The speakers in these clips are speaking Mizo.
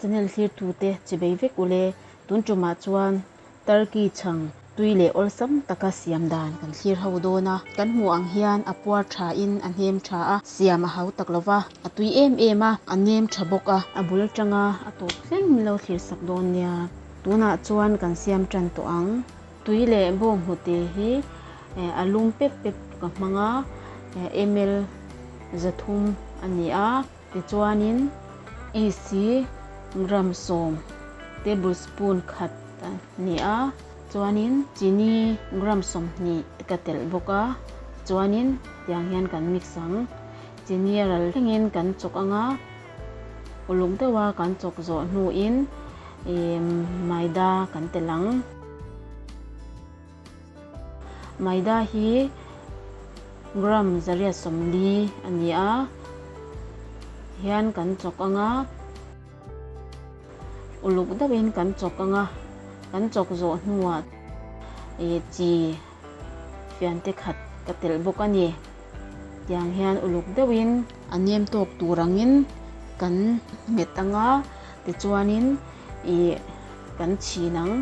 channel thlirtute chibei vek ule tun tumah chuan Turkey chhang tui leh awlsam taka siam dan kan thlir ho dawn a. Kan hmuh ang hian a puar tha in a hnem tha a, siam a hau tak lova, a tui em em a, a nem tha bawk a. A bul atanga a tawp thleng min lo thlir sak dawn nia. Tunah chuan kan siam tan tawh ang. Tui leh bawnghnute hi a lum pep pep ka hmang a, ml 300 a ni a. Tichuanin yeast hi gram 10, tablespoon khat a ni a. Chuanin chini gram 20 ka telh bawk a. Chuanin tiang hian kan mix ang. Chini a ral thlengin kan chawk ang a. Uluk deuha kan chawk zawh hnuin maida kan telh ang. Maida hi gram 140 a ni a, hian kan chawk ang a, uluk deuhin kan chawk ang a, kan chawk zawh hnuah chi fiante khat ka telh bawk a ni. Tiang hian uluk deuhin a nem tawk tur angin kan hmet ang a, tichuanin ih kan chhin ang.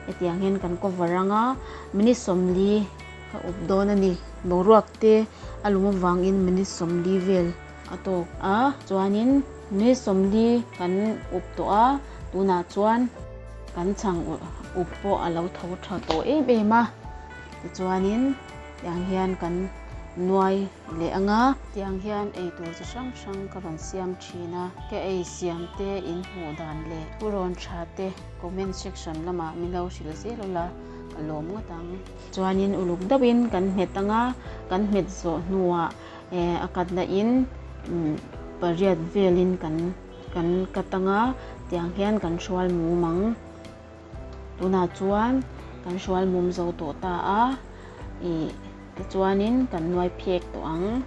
Hetiang hian kan cover ang a, minute 40 ka up dawn a ni. Boruak te a lum avangin minute 40 vel a tawk a, chuanin minute 40 kan up tawh a, tunah chuan kan chhang up pawh a lo tho tha tawh em em a, tichuanin tiang hian kan nuai leh ang a. Tiang hian eitur chi hrang hrang ka rawn siam thin a, ka ei siam te in hmuh dan leh thurawn tha te Comment section lamah min lo hrilh zel ula ka lawm ngawt ang. Chuanin uluk deuhin kan hmet anga kan hmet zawh hnuah a katna in pariat velin kan kan cut anga tiang hian kan hrual mum ang. Tunah chuan kan hrual mum zo tawh ta a ih tichuanin kan nuai phek tawh ang.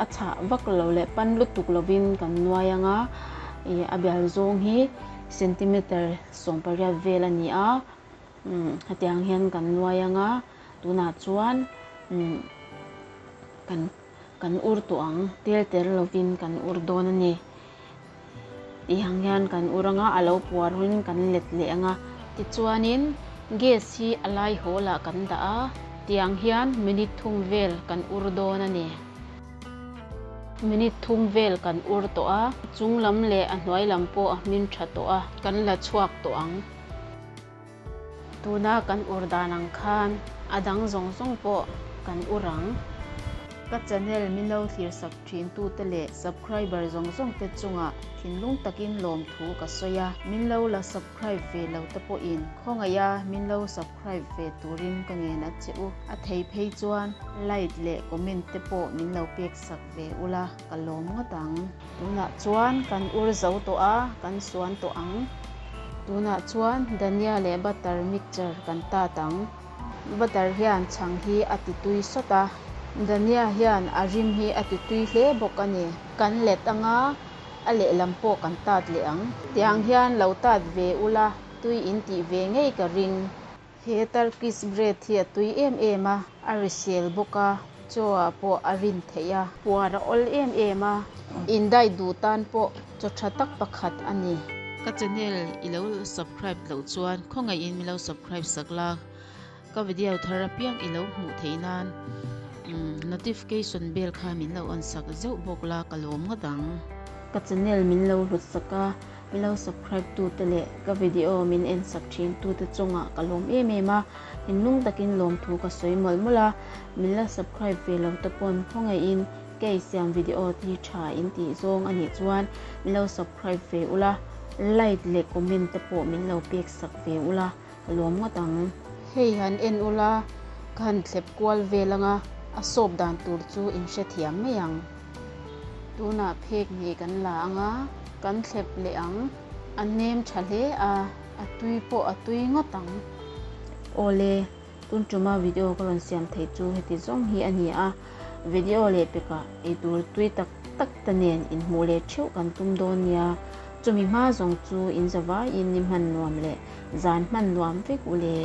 A chhah vak lo leh pan lutuk lovin kan nuai ang a, ih a bial zawng hi centimeter 18 vel a ni a, hetiang hian kan nuai ang a, tunah chuan kan kan ur tawh ang, tel tel lovin kan ur dawn a ni. Tih ang hian kan ur anga a lo puar hun kan let leh anga. Tichuanin gas hi a lai hawl ah kan dah a, tiang hian minute thum vel kan ur dawn a ni. Minute thum vel kan ur tawh a, chung lam leh a hnuai lam pawh a hmin tha tawh a, kan la chhuak tawh ang. Tuna kan ur dan ang khan a dang zawng zawng pawh kan ur ang. Ka channel min lo thlir sak thin tute leh subcriber zawng zawng te chungah thinlung takin lawmthu ka sawi a, min lo la subcribe ve lo te pawhin khawngaih a min lo subcribe ve turin ka ngen a che u. A thei phei chuan like leh comment te pawh min lo pek sak ve ula ka lawm ngawt ang. Tunah chuan kan ur zo tawh a, kan suan tawh ang. Tunah chuan dhania leh butter mixture kan tat ang. Butter hian chhang hi a ti tui sawt a, dhania hian a rim hi a ti tui hle bawk a ni. Kan let anga a lehlam pawh kan tat leh ang. Tiang hian lo tat ve ula, tui in tih ve ngei ka ring. He Turkish bread hi a tui em em a, a risel bawk a, chaw ah pawh a rin theih a. Puar a awl em em a, indai duh tan pawh chaw tha tak pakhat a ni. Ka channel i lo subscribe loh chuan khawngaihin min lo subscribe sak la, ka video thar apiang i lo hmuh theih nan notification bell kha min lo on sak zeuh bawk la ka lawm ngawt ang. Ka channel min lo hlut sak a, Min lo subscribe tute leh ka video min en sak thin tute chungah ka lawm em em a, thinlung takin lawmthu ka sawi mawlh mawlh a, min la subscribe ve lo te pawn khawngaihin ka eisiam video hi tha in tih zawng a nih chuan min lo subscribe ve ula, like leh comment te pawh min lo pek sak ve ula ka lawm ngawt ang. Hei han en ula ka han thlep kual vel anga a sawp dan tur chu in hrethiam mai ang. Tunah phek hnih kan la ang a, kan thlep leh ang. A nem tha hle a, a tui pawh a tui ngawt ang. Awle, tun tuma video ka rawn siam theih chu heti zawng hi a ni a, video leh pekah eitur tui tak tak te nen inhmuh leh theuh kan tum dawn nia. Chumi hma zawng chu in zavaiin ni hman nuam leh zan hman nuam vek u le.